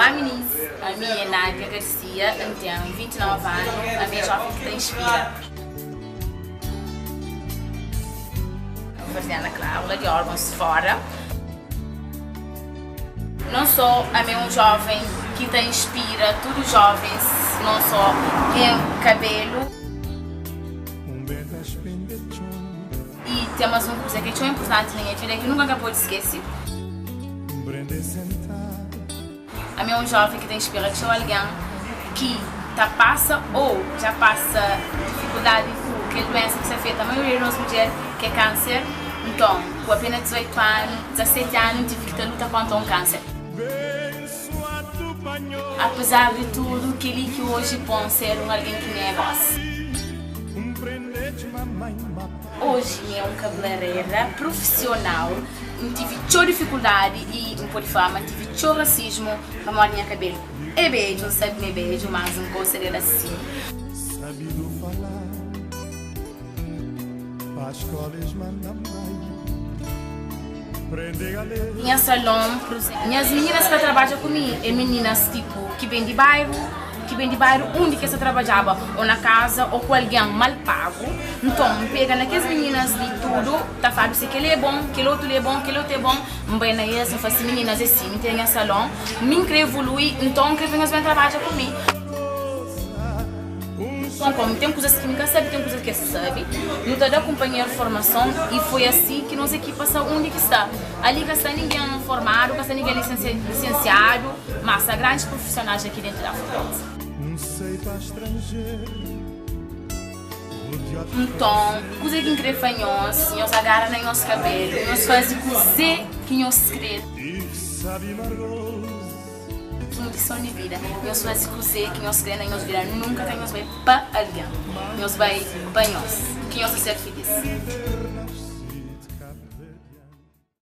Olá minis, ami é Nádia Garcia, N ten 29 anu, ami é joven ki ta inspira. Verdiana klaru, la di órgãos fora. Não só ami é un joven ki ta inspira tudu jovens, não só ten kabelu. I ten mas un kuza ki é txeu inpurtanti na nha vida ki nunka N ka pode skese. Ami é un jóven ki ta inspira txeu algen ki ta pasa ô dja pasa difikuldadi ku kel duénsa ki sta afeta maioria di nos mudjer, ki é kánser. Nton, ku apénas 18 anu, 17 anu, N tive ki ta luta kóntra un kánser. Apezar di tudu, kel-li ki oji pô-m ser un algen ki mi é gósi. Oji mi é un kabelarera prufisional. N tive txeu difikuldadi i N pode fla ma N tive txeu rasismu pamodi nha kabelu é bedju. N sabe ma é bedju, mas N gosta del asi. Nha salon, nhas mininas ki ta trabadja ku mi é mininas tipu ki ben di bairu. Ki ben di bairu undi ki es ta trabadjaba o na kaza o ku algen mal pagu. Nton, N pega na kes mininas li tudu, ta fladu si kel-li é bon, kel otu li é bon, kel otu é bon. N bai na es, N fla si, Mininas, é si, mi ten nha salon, mi N kre evolui, nton N kre pa nhos ben trabadja ku mi. Nton, komu ten kuzas ki mi ka sabe, ten kuzas ki es sabe, nu ta da kunpanheru formason i foi asi ki nos ekipa sta undi ki sta. Ali ka sta ningen formadu, ka sta ningen lisensiadu, ma sta grandis prufisionais aki dentu di Afrobeat. Nton, kuze ki N kre fla nhos, nhos agara na nhos kabelu, nhos faze kuze ki nhos kre. Un lison di vida, nhos faze kuze ki nhos kre na nhos vida, nunka ka nhos bai pa algen, nhos bai pa nhos, ki nhos ta ser filis.